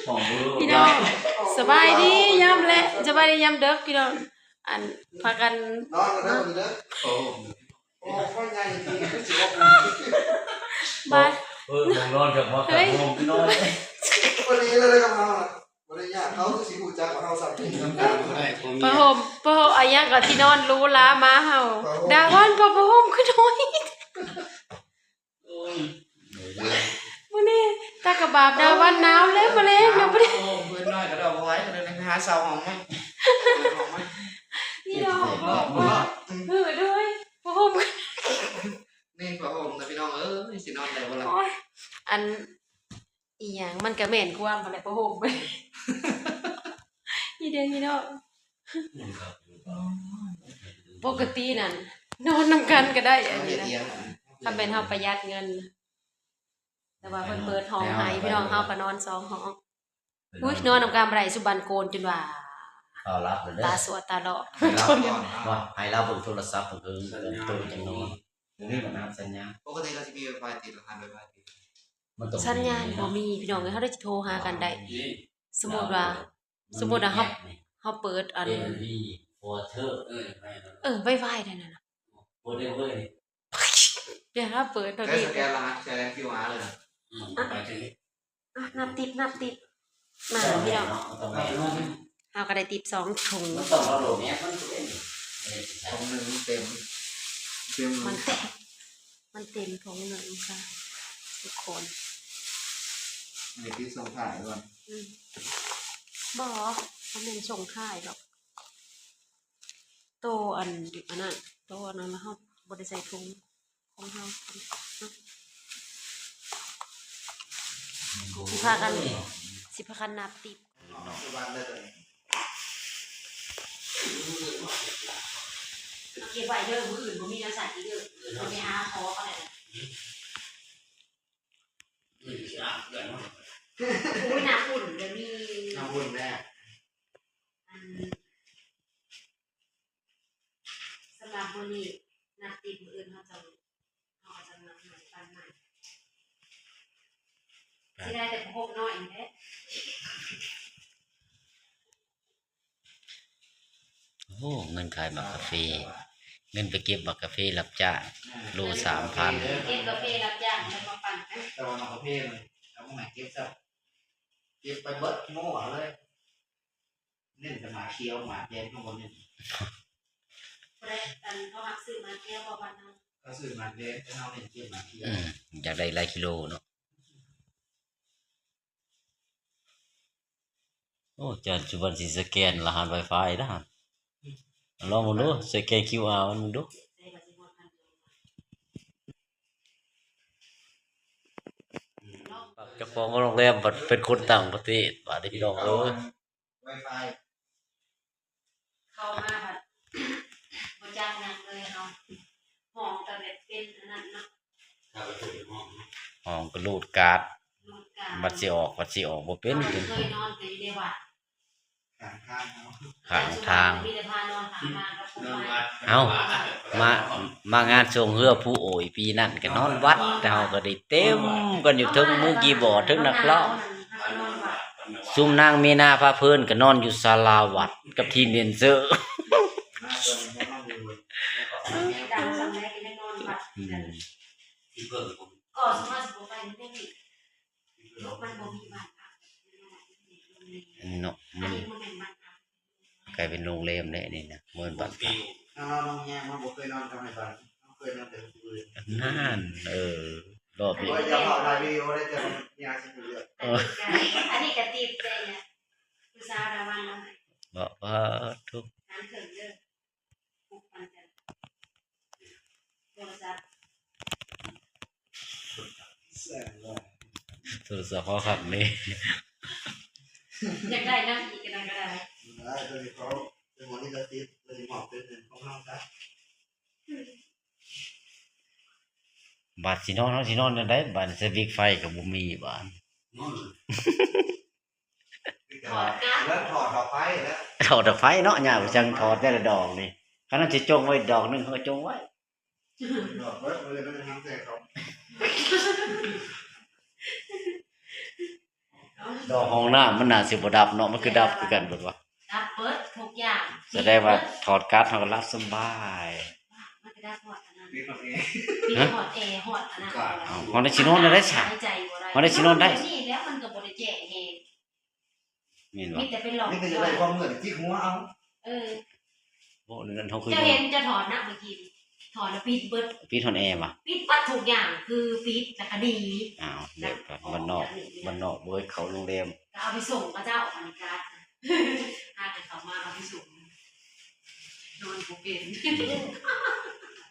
ພີ່ນ້ອງ ສະບາຍດີຍາມແລະ ສະບາຍດີຍາມເດິກພີ່ນ້ອງ ອັນ ພາກັນ ນອນກັນເດີ ນອນເດີ. ໂອ້ ໂອ້ ໂອ້ ໂອ້ ໃຫຍ່ດີ ຄືຊິບໍ່ບາດ ເອີ ນອນກັບມາກັບໂຮມພີ່ນ້ອງ ພໍດີເລີຍກັບເຮົາ ບໍ່ໄດ້ຍາກ ເຂົາຄືຊິຮູ້ຈັກວ່າເຮົາຊ້ຳນີ້ ນຳກັນບໍ່ໄດ້ ພໍ່ເມຍ ຜ້າຫົ່ມ ຜ້າຫົ່ມ ອາຫຍັງກໍທີ່ນອນຫຼູຫຼາມາເຮົາ ຜ້າຫົ່ມ ດາວັນ ຜ້າຫົ່ມຄືນ້ອຍ. ໂອ້ຍ ມື້ນີ້ຕາກະບາບດາວັນໜາວແລ້ວ ມາແລງນະ ບໍ່ໄດ້ ໂອ້ ເພື່ອນນ້ອຍກະດອກບໍ່ໄຫວ ກະເລີຍໄປຫາເຊົ່າຫ້ອງໃໝ່ ຫ້ອງໃໝ່ ນີ້ດອກ ອືມ ເອີ ໂດຍ ຜ້າຫົ່ມ ນີ້ຜ້າຫົ່ມນະພີ່ນ້ອງເອີຍ ຊິນອນໄດ້ບໍ່ລະ ໂອ້ຍ ອັນ ອີຫຍັງ ມັນກະແມ່ນຄວາມຫັ້ນແຫຼະ ຜ້າຫົ່ມ ນີ້ເດ້ພີ່ນ້ອງ ປົກກະຕິນັ້ນນອນນຳກັນກະໄດ້ ອັນນີ້ນະ ຄັນແມ່ນເຮົາປະຢັດເງິນ ແຕ່ວ່າເພິ່ນເປີດຫ້ອງໃຫ້ພີ່ນ້ອງ ເຮົາກະນອນສອງຫ້ອງ ອຸ້ຍ ນອນນຳກັນບໍ່ໄດ້ ສຸບັນໂກນຈົນວ່າ ເອົາ ຫຼັບແລ້ວເດີ ຕາສວດຕາຫຼອກ ໃຫ້ລາວເບິ່ງໂທລະສັບເບິ່ງ ເອີ ໂຕຈັ່ງນອນ ບໍ່ມີບັນຫາສັນຍານ ປົກກະຕິລາວຊິມີໄວໄຟຕິດ ລະຫັດໄວໄຟຕິດ ມັນຕ້ອງ ສັນຍານບໍ່ມີພີ່ນ້ອງເອີຍ ເຮົາໄດ້ຊິໂທຫາກັນໄດ້ ສົມມຸດວ່າ ສົມມຸດວ່າເຮົາ ເຮົາເປີດອັນ ເອີ ໄວໄຟໄດ້ນັ້ນນະ ເປີດໄດ້ເວີຍ ດຽວເຮົາເປີດໂຕນີ້ ສະແກນລະຫັດ ສະແກນຄິວອາເລີຍ ອືມ ໄປເຖິງ ອ່ະ ນັບຕິບ ນັບຕິບ ມາພີ່ນ້ອງ ເຮົາກະໄດ້ຕິບສອງຖົງ ມັນຕ້ອງເອົາໂຫຼດແນບມັນ ຖົງໜຶ່ງເຕັມ ເຕັມ ມັນເຕັມ ມັນເຕັມຖົງໜຶ່ງຄ່ະ ທຸກຄົນ ໃຫ້ຕິບສົ່ງທ້າຍກ່ອນ ອືມ ບໍ່ ບໍ່ແມ່ນສົ່ງທ້າຍດອກ ໂຕອັນ ອັນນັ້ນ ໂຕອັນນັ້ນລະເຮົາບໍ່ໄດ້ໃສ່ຖົງຂອງເຮົາ ຊິພາກັນ ຊິພາກັນນັບຕິບ ເກັບໄວ້ເດີ ມື້ອື່ນບໍ່ມີແນວໃສ່ອີກເດີ ໄປຫາຂໍເຂົາໄດ້ ໂອ້ຍ ນ້ຳອຸ່ນກະມີ ນ້ຳອຸ່ນແດ່ ອັນ ສຳລັບມື້ນີ້ນັບຕິບ ມື້ອື່ນເຮົາຈະ ເຮົາກະຈະນັບໃໝ່ ປັ່ນໃໝ່ ຊິໄດ້ແຕ່ພວກນ້ອຍນີ້ແຫຼະ ໂອ້ ເງິນຂາຍໝາກກາເຟ ເງິນໄປເກັບໝາກກາເຟຮັບຈ້າງ ໂລສາມພັນ ເກັບກາເຟຮັບຈ້າງແລ້ວມາປັ່ນ ແຕ່ວ່າໝາກກາເຟມັນເອົາມາໃຫ້ເກັບຊະ ເກັບໄປເບິດໂມ້ເລີຍ ເນັ້ນແຕ່ໝາກຂຽວ ໝາກແດງເຮົາບໍ່ເນັ້ນ ຜູ້ໃດ ອັນ ເຂົາຮັກຊື້ໝາກຂຽວບໍ່ບ້ານເຮົາ ເຂົາຊື້ໝາກແດງ ແຕ່ເຮົາເນັ້ນເກັບໝາກຂຽວ ອືມ ຢາກໄດ້ຫຼາຍກິໂລເນາະ. ໂອ້ ຈານຈຸບັນຊິສະແກນລະຫັດໄວໄຟນະ ລອງເບິ່ງດູ ສະແກນຄິວອາມັນເບິ່ງດູ ເຈົ້າຂອງໂຮງແຮມບັດເປັນຄົນຕ່າງປະເທດ ບາດນີ້ພີ່ນ້ອງເອີຍ ໄວໄຟ ເຂົ້າມາບັດ ບໍ່ຈັກຫຍັງເລີຍເຮົາ ຫ້ອງກະແບບເປັນອັນນັ້ນເນາະ ຫ້ອງກະຮູດກາດ ຮູດກາດ ບັດຊິອອກ ບັດຊິອອກບໍ່ເປັນ ເຮົາເຄີຍນອນແຕ່ຢູ່ໃນວັດ ຂ້າງທາງເນາະ ຂ້າງທາງ ມີແຕ່ພານອນຂ້າງທາງກັບຜູ້ໃໝ່ ເອົ້າ ມາ ມາງານຊ່ວງເຮືອພູໂອຍປີນັ້ນກະນອນວັດ ເຮົາກະໄດ້ເຕັມກັນຢູ່ເທິງມືກີບອດ ເທິງນັກຮ້ອງ ຊຸມນາງມີນາພາເພີນກະນອນຢູ່ສາລາວັດກັບທີມແດນເຊີ ອືມ ເນາະ ມັນກາຍເປັນໂຮງແຮມແລ້ວນີ້ນະ ບໍ່ແມ່ນບ້ານພັກ ເຮົານອນໂຮງແຮມ ເຮົາບໍ່ເຄີຍນອນກັບໄອ້ບ້ານ ເຮົາເຄີຍນອນແຕ່ຜູ້ອື່ນ ນັ້ນ ເອີ ລອບນີ້ ໂອ້ຍ ຢ່າເວົ້າໄດ້ວິດີໂອໄດ້ ແຕ່ວ່າຍາຊິຮູ້ເລື່ອງ ເອີ ອັນນີ້ກະຕິບແຕ່ ຜູ້ສາວດາວັນນຳ ເບາະ ປາດໂທ້ ຫານເຖິງເດີ ໂທລະສັບ ໂທລະສັບເຮົາຄັກນີ້ ຢາກໄດ້ນຳອີກກະນັ້ນກະໄດ້ ໄດ້ ໂຕນີ້ເຂົາເປັນຫົວລິຂະສິດ ໂຕນີ້ມອບເປັນຂອງເຮົາຊະ ບາດຊິນອນ ເຮົາຊິນອນແນວໃດ ບາດນີ້ ສະວິກໄຟກະບໍ່ມີ ບາດ ຖອດກັນ ແລ້ວຖອດດອກໄຟແລ້ວ ຖອດດອກໄຟເນາະ ຍາມຈັ່ງຖອດແຕ່ລະດອກນີ້ ຄັນເຮົາຊິຈົ່ງໄວ້ດອກໜຶ່ງ ເຮົາກະຈົ່ງໄວ້ ດອກເບິດ ມື້ອື່ນເຮົາຈະທຳແຕ່ເຂົາ ດອກຫ້ອງນ້ຳມັນໜ້າຊິບໍ່ດັບເນາະ ມັນຄືດັບຄືກັນເບິດວະ. ດັບເບິດທຸກຢ່າງ. ສະແດງວ່າຖອດກາດເຮົາກໍຫຼັບສະບາຍ. ມັນກໍດັບຮອດອັນນັ້ນ ຮອດແອ ຮອດອັນນັ້ນ. ເຮົາໄດ້ຊິນອນໄດ້ຊະ ຫາຍໃຈບໍ່ໄດ້ ເຮົາໄດ້ຊິນອນໄດ້. ນີ້ແລ້ວມັນກໍບໍ່ໄດ້ແຈ້ງແຮງ. ແມ່ນບໍ່? ມີແຕ່ເປັນຫຼອກ ມີແຕ່ຢາກໄດ້ຄວາມເມື່ອຍ ຈິກຫົວເອົາ. ເອີ ໂອ້ ນັ້ນເຮົາຄື ເຈົ້າເຫັນ ເຈົ້າຖອນນະເມື່ອກີ້ນີ້ ຖອນແລ້ວປິດເບິດ ປິດຮອດແອຫວາ? ປິດເບິດທຸກຢ່າງ ຄືປິດແລ້ວກໍໜີ. ອ້າວ ແບບບ້ານນອກ ບ້ານນອກບໍ່ເຄີຍເຂົ້າໂຮງແຮມ. ກໍເອົາໄປສົ່ງເຂົາເຈົ້າ ອັນນີ້ກະ ຫາກັນເຂົ້າມາເອົາໄປສົ່ງ ນອນບໍ່ເປັນ.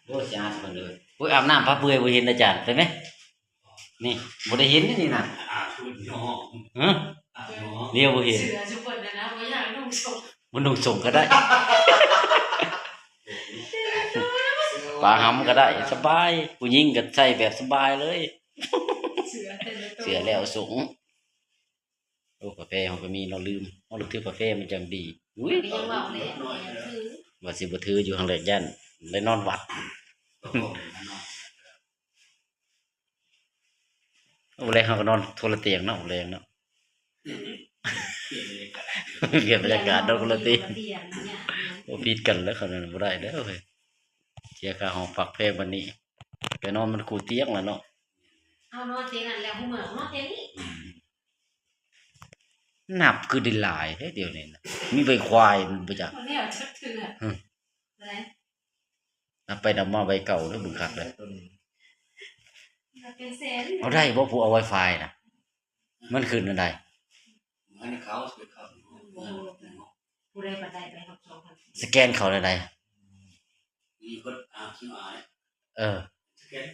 ໂອ້ຍ ຊິອາບເພິ່ນເດີ. ໂອ້ຍ ອາບນ້ຳປະເປືອຍບໍ່ເຫັນອາຈານ ໄປໄໝ? ນີ້ ບໍ່ໄດ້ເຫັນນີ້ນະ. ອາບນ້ຳ ຮະ? ອາບນ້ຳ ລຽວບໍ່ເຫັນ. ເສື້ອຊຸເພິ່ນນະ ບໍ່ຢາກນຸ່ງສົງ ບໍ່ນຸ່ງສົງກໍໄດ້. ປາຫຳກໍໄດ້ ສະບາຍ. ຜູ້ຍິງກໍໃສ່ແບບສະບາຍເລີຍ. ເສື້ອແຕ່ລະໂຕ ເສື້ອແລ້ວສົງ. ໂອ້ ກາແຟເຮົາກໍມີເນາະ ລືມ. ເຮົາລະຖືກາແຟມັນຈັ່ງດີ. ອຸ້ຍ ກໍຍັງເວົ້າແຫຼະ ບໍ່ຢາກຖື ວ່າຊິບໍ່ຖືຢູ່ຫັ້ນແຫຼະ ຢ້ານໄດ້ນອນວັດ. ໂອ້ ແລງເຮົາກໍນອນຄົນລະຕຽງເນາະ ແລງເນາະ. ປ່ຽນບັນຍາກາດ ນອນຄົນລະຕຽງ. ໂອ້ ຜິດກັນແລ້ວ ເຂົານັ້ນບໍ່ໄດ້ແລ້ວເຮີ້ຍ. ເສຍຄ່າຫ້ອງພັກແພງປານນີ້ ໄປນອນມັນຄູ່ຕຽງລະເນາະ. ເຮົານອນຕຽງນັ້ນແລ້ວ ຜູ້ເມືອງນອນຕຽງນີ້. ອືມ ນັບຄືໄດ້ຫຼາຍແທ້ດຽວນີ້ນະ. ມີໃບຄວາຍມັນບໍ່ຈັກ ບໍ່ແລ້ວຈັກເທື່ອ. ຮຶ ໄດ້ ນັບໄປນັບມາໃບເກົ່າເດີ ເບິ່ງຄັກເດີ. ນັບເປັນແສນ. ເອົາໄດ້ບໍ່ ຜູ້ເອົາໄວຟາຍນະ? ມັນຂຶ້ນອັນໃດ? ອັນນີ້ເຂົາ ເຂົາ ຜູ້ໃດບັດໄດ້ໄປຮອດສອງພັນ ສະແກນເຂົ້າແນວໃດ? ມີກົດ ອ່າ ຄິວອາ ເອີ ສະແກນ.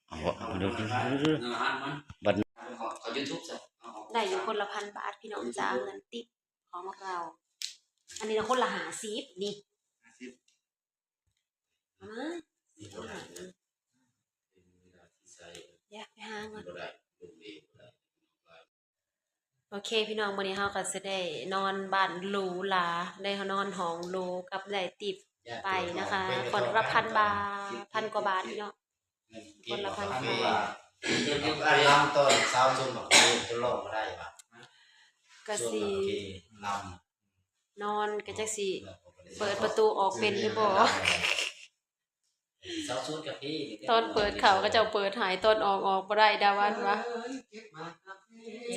ເອົາ ເອົາ ເອົາ ເອົາ ເອົາ ເອົາ ເອົາ ເອົາ ບັດ ເຂົ້າ ເຂົ້າຢູທູບຊະ. ໄດ້ຢູ່ຄົນລະພັນບາດ ພີ່ນ້ອງຈ໋າ ເງິນຕິບຂອງເຮົາ. ອັນນີ້ລະຄົນລະຫ້າສິບນີ້ ຫ້າສິບ ມາ ດຽວໄປຫາກ່ອນ. ໂອເຄ ພີ່ນ້ອງ ມື້ນີ້ເຮົາກໍຊິໄດ້ນອນບ້ານຫຼູຫຼາ ໄດ້ນອນຫ້ອງຫຼູກັບໄດ້ຕິບໄປນະຄະ ຄົນລະພັນບາດ ພັນກວ່າບາດ ພີ່ນ້ອງ ຄົນລະພັນກວ່າບາດ. ອັນລຳຕອນຊາວຊົນບອກ ຈະຮ້ອງບໍ່ໄດ້ຫວາ? ກະຊິ ລຳ ນອນກໍຈັກຊິເປີດປະຕູອອກເປັນຫຼືບໍ່. ຕອນເປີດເຂົ້າເຂົາເຈົ້າເປີດໃຫ້ ຕອນອອກ ອອກບໍ່ໄດ້ ດາວັນວ່າ.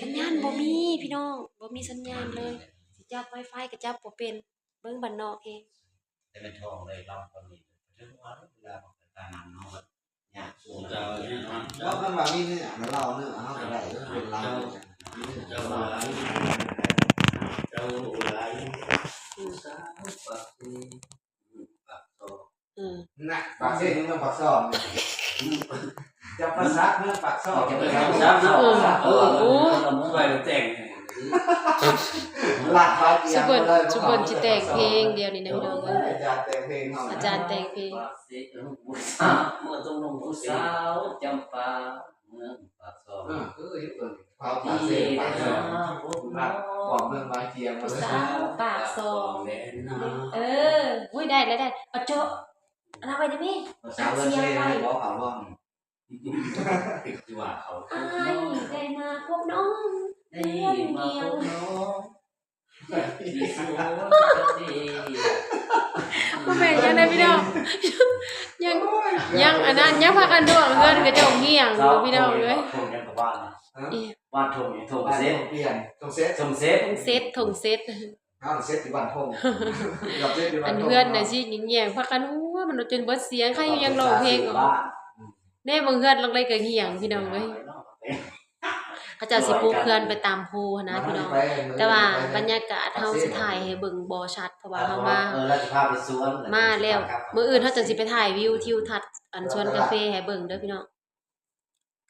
ສັນຍານບໍ່ມີພີ່ນ້ອງ ບໍ່ມີສັນຍານເລີຍ. ຊິຈັບໄວຟາຍກໍຈັບບໍ່ເປັນ. ເບິ່ງບ້ານນອກແຮງ. ແຕ່ແມ່ນທ້ອງໄດ້ລຳຕອນນີ້ ເຖິງວ່າເວລາມັນກະຕານຳເນາະ. ຍາກສູງ ເຈົ້າເນາະ ເຈົ້າ ເຮົາຄັນວ່າມີເນື້ອ ເຮົາເນື້ອ ເຮົາກໍໄດ້ ເປັນລາວ ເຈົ້າຫຼາຍ ເຈົ້າຫຼາຍ ອືມ ຜູ້ສາວປາກເຊ ປາກຊ່ອງ ອືມ ນະ ປາກເຊ ເມືອງປາກຊ່ອງ ຈຳປາສັກ ເມືອງປາກຊ່ອງ ຈຳປາສັກ ເອີ ໂອ້ ໄປແຕ່ງ ລັດໄປ ຊຸເພິ່ນ ຊຸເພິ່ນຊິແຕ່ງເພງດຽວນີ້ນະ ພີ່ນ້ອງເອີຍ ອາຈານແຕ່ງເພງເຮົາ ອາຈານແຕ່ງເພງ. ເມືອງປາກເຊ ເມືອງປາກຊ່ອງ ເອີ ເອີ ເຫັນເພິ່ນ ເຂົາປາກເຊ ປາກຊ່ອງ ລັດ ຂອງເມືອງບາງຈຽງ ຜູ້ສາວປາກຊ່ອງ ເອີ ອຸ້ຍ ໄດ້ ໄດ້ ໄດ້ ເອົາໂຈະ ອັນນັ້ນໄວ້ໄດ້ແມ່ ອັດສຽງໄວ້ ຊິວ່າເຂົາ ອ້າຍໄດ້ມາພົບນ້ອງ ໄດ້ມາພົບນ້ອງ ເຮືອນດຽວ ບໍ່ແມ່ນຫຍັງໃດພີ່ນ້ອງ ຍັງ ຍັງອັນນັ້ນ ຍັງພາກັນທວງເຮືອນຂະເຈົ້າຫ້ຽງຢູ່ພີ່ນ້ອງເອີຍ. ບ້ານທົ່ງຫຍັງ ທົ່ງເຊັດ ທົ່ງເຊັດ ທົ່ງເຊັດ ທົ່ງເຊັດ ເຮົາເຊັດຢູ່ບ້ານທົ່ງ ເຮົາເຊັດຢູ່ບ້ານທົ່ງ ອັນເຮືອນນະຊິແຍງໆ ພາກັນຫົວ ມັນຈົນເບິດສຽງ ໃຄຢູ່ຍັງຮ້ອງເພງອອກ ແນ່ບາງເຮືອນຫຼັງໃດກໍຫ້ຽງ ພີ່ນ້ອງເອີຍ. ເຂົາເຈົ້າຊິປູກເຮືອນໄປຕາມພູຫັ້ນນະພີ່ນ້ອງ ແຕ່ວ່າບັນຍາກາດເຮົາຊິຖ່າຍໃຫ້ເບິ່ງບໍ່ຊັດ ເພາະວ່າເຮົາມາ ມາແລ້ວ ມື້ອື່ນເຮົາຈັ່ງຊິໄປຖ່າຍວິວທິວທັດ ອັນສວນກາເຟໃຫ້ເບິ່ງເດີພີ່ນ້ອງ.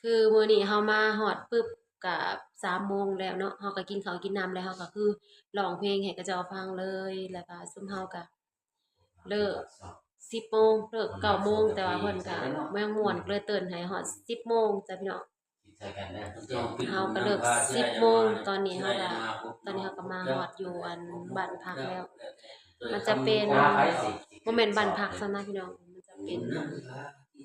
ຄືມື້ນີ້ເຮົາມາຮອດປຶບກະສາມໂມງແລ້ວເນາະ ເຮົາກະກິນເຂົ້າກິນນ້ຳແລ້ວ ເຮົາກະຄືຮ້ອງເພງໃຫ້ເຂົາເຈົ້າຟັງເລີຍ ແລ້ວກະຊຸມເຮົາກະ ເລີກສິບໂມງ ເລີກເກົ້າໂມງ ແຕ່ວ່າເພິ່ນກະຍັງມ່ວນ ກໍເລີຍເຕີນໃຫ້ຮອດສິບໂມງຈ້າພີ່ນ້ອງ. ເຮົາກໍເລີກສິບໂມງ ຕອນນີ້ເຮົາກໍ ຕອນນີ້ເຮົາກໍມາຮອດຢູ່ອັນບ້ານພັກແລ້ວ ມັນຈະເປັນ ບໍ່ແມ່ນບ້ານພັກຊັ້ນນະພີ່ນ້ອງ ມັນຈະເປັນ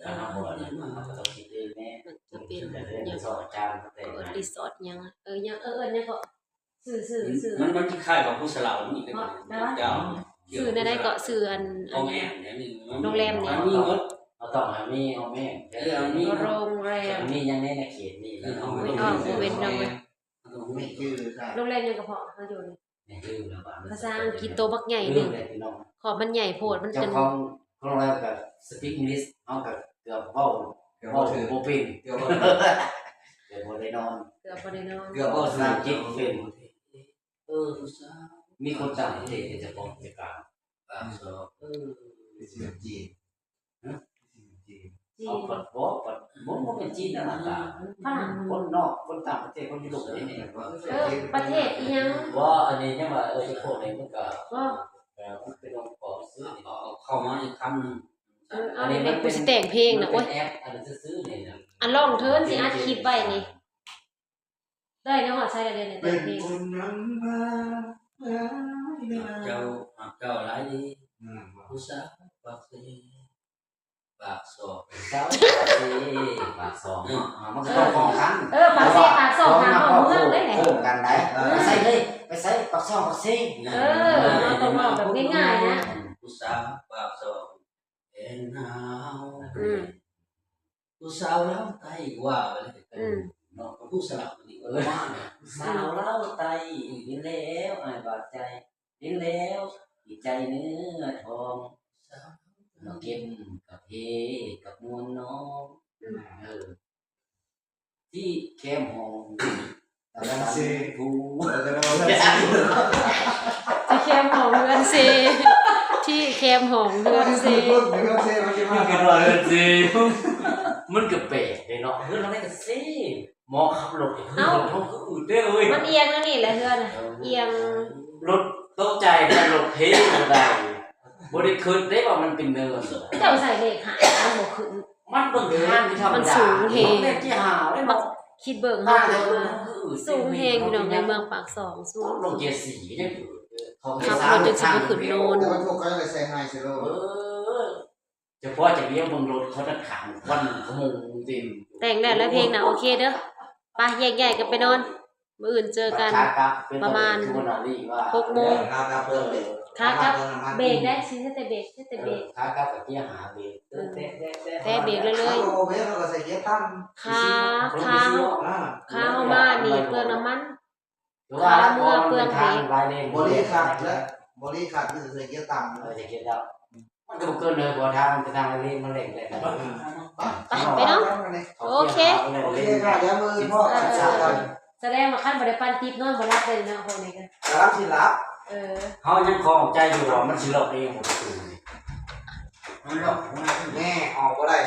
ອັນນັ້ນບໍ່ ອັນນັ້ນເຮົາກໍຕ້ອງຄິດເອງແດ່. ມັນຈະເປັນຫຍັງ ສອນອາຈານ ເອີ ຣີສອດຫຍັງ ເອີ ຫຍັງ ເອີ ເອີ້ນຫຍັງເກາະ ຊື່ ຊື່ ຊື່ ມັນ ມັນຄ້າຍໆກັບຜູ້ສະເລານີ້ ເນາະ ເຈົ້າ ຊື່ແນວໃດເກາະ ຊື່ອັນ ໂຮງແຮມນີ້ ໂຮງແຮມນີ້ ເຮົາຕ້ອງໃຫ້ມີໂຮງແຮມ ເອີ ມີໂຮງແຮມ ມີຫຍັງໃນເຂດນີ້ ເອີ ເຮົາ ໂອ້ຍ ເວົ້າບໍ່ເປັນດອກເວີຍ ໂຮງແຮມຫຍັງກະເພາະ ເຮົາຢູ່ນີ້ ພາສາອັງກິດໂຕບັກໃຫຍ່ໜຶ່ງ ຂອບມັນໃຫຍ່ໂພດ ມັນເຈົ້າຂອງໂຮງແຮມກໍ speak English ເຮົາກໍເກືອບເວົ້າ ເກືອບເວົ້າບໍ່ເປັນ ເກືອບບໍ່ໄດ້ນອນ ເກືອບບໍ່ໄດ້ນອນ ເກືອບເວົ້າພາສາອັງກິດບໍ່ເປັນ. ເອີ ມີຄົນຕ່າງປະເທດເປັນເຈົ້າຂອງກິດຈະການ ປາກຊອກ ເອີ ຈີນ ຮະ ຈີນ ຈີນ ເອົາ ບໍ່ ບໍ່ ບໍ່ແມ່ນຈີນນະ ອືມ ຝຣັ່ງ ຄົນນອກ ຄົນຕ່າງປະເທດ ຄົນຢູໂຣບນີ້ ເອີ ປະເທດອີ່ຫຍັງ ບໍ່ ອັນນີ້ຍັງວ່າ ເອີ ພວກນີ້ມັນກະ ເອີ ມັນເປັນອົງກອນຊື່ນີ້ ເຂົ້າມາອີກຄຳໜຶ່ງ ເອີ ເອົາແມ່ນ ແມ່ນ ແມ່ນ ກູຊິແຕ່ງເພງນະ ໂອ້ຍ ອັນນັ້ນຊື່ໆນີ້ນະ ອັນຮ້ອງເທີນຊິອັດຄລິບໄວ້ນີ້ ໄດ້ແນວຮອດໃສແລ້ວເດ ແຕ່ງເພງ ເປັນຄົນນຳພາ ເຈົ້າ ຮັກເຈົ້າຫຼາຍດີ ອືມ ຜູ້ສາວປາກເຊ ປາກຊອກ ສາວປາກເຊ ປາກຊອກເນາະ ມັນກໍຕ້ອງປ້ອງກັນ ເອີ ປາກເຊ ປາກຊອກ ຫາເວົ້າເມືອງໄດ້ແຫຼະ ໂຄ້ງກັນໄດ໋ ເອີ ໄປໃສເລີຍ ໄປໃສ ປາກຊອກ ປາກເຊ ເອີ ເຮົາຕ້ອງເວົ້າແບບງ່າຍໆນະ ຜູ້ສາວປາກຊອກ ແອນນາວ ອືມ ຜູ້ສາວລາວໃຕ້ວ່າໄປເລີຍ ອືມ ເນາະ ຜູ້ສາວລາວໃຕ້ ເອີ ຜູ້ສາວລາວໃຕ້ ເຫັນແລ້ວອ້າຍບາດໃຈ ເຫັນແລ້ວອີກໃຈເນື້ອທອງ ມາເກັບກາເຟກັບນວນນ້ອງ ອືມ ເອີ ທີ່ແຄມຫ້ອງ ເຮືອນເຊ ຜູ້ ທີ່ແຄມຫ້ອງເຮືອນເຊ ທີ່ແຄມຫ້ອງເຮືອນເຊ ເຮືອນເຊ ມັນຄິດວ່າເຮືອນເຊ ມັນກໍແປກເດ້ເນາະ ເຮືອນຫຼັງໃດກໍເຊ ໝໍຂັບລົດ ເອົ້າ ເຮືອນເຮົາຄືອືດເດ້ເອີຍ ມັນອຽງແນວນີ້ແຫຼະເຮືອນ ເອີ ອຽງ ລົດຕົກໃຈ ແຕ່ລົດເພບໍ່ໄດ້ ບໍ່ໄດ້ຄິດເດ້ວ່າມັນເປັນເນີນ ເຈົ້າໃສ່ເລກຫ້າ ມັນບໍ່ຂຶ້ນ ມັນເບິ່ງທາງທີ່ທຳມະດາ ມັນສູງແຮງ ເລກທີ່ຫ້າເດ້ ບັກ ເນາະ ຄິດເບິ່ງ ເຮົາ ສູງແຮງຢູ່ດອກ ໃນເມືອງປາກຊ່ອງສູງ ລົງເກຍສີ່ຍັງ ເຂົາ ຂັບລົດຈົນຊິບໍ່ຂຶ້ນໂນນ ໂອ້ຍ ພວກຂ້ອຍໃສ່ຮ້າຍໃສ່ໂລ ເອີ ຈະພໍຈະວຽງເບິ່ງລົດເຂົາຈະຂັງຄວັນຂະໂມງເຕັມ ແຕ່ງແລ້ວແຫຼະເພງນະ ໂອເຄເດີ ໄປແຍກຍ້າຍກັນໄປນອນ ມື້ອື່ນເຈີກັນ ຂາກັບເປັນ ປະມານ ຄືວ່ານາລີວ່າ ຫົກໂມງ ເອີ ຂາກັບເບິ່ງເດ້ ຂາກັບເບຣກໄດ້ ຊິໃຊ້ແຕ່ເບຣກ ໃຊ້ແຕ່ເບຣກ ເອີ ຂາກັບກໍເກຍຫ້າເບຣກ ເອີ ແຕະ ແຕະ ແຕະເບຣກເລີຍໆ ເຮົາບໍ່ເບຣກ ເຮົາກໍໃສ່ເກຍຕ່ຳ ຂາ ຂາ ອ່າ ຂາເຮົາມານີ້ເປືອງນ້ຳມັນ ຂາເມືອເປືອງເບຣກ ບໍ່ລີຄັດເດີ ບໍ່ລີຄັດ ມີແຕ່ໃສ່ເກຍຕ່ຳ ເອີ ໃສ່ເກຍຕ່ຳ ມັນກໍບໍ່ເກີນເລີຍ ບໍ່ທາງ ທາງເລນມັນແລ່ນໄດ້ ໄປ ໄປເນາະ ໂອເຄ ໂອເຄ ດຽວມື້ອື່ນພໍ້ກັນ ສະແດງວ່າຄັນບໍ່ໄດ້ປັ່ນຕິບນອນບໍ່ຫຼັບເລີຍເນາະ ພວກນີ້ກໍກຳລັງຊິຫຼັບ ເອີ ເຮົາຍັງຄອງໃຈຢູ່ວ່າມັນຊິລັອກເອງບໍ່ ປະຕູນີ້ ມັນລັອກ ແນ່ ອອກບໍ່ໄດ້.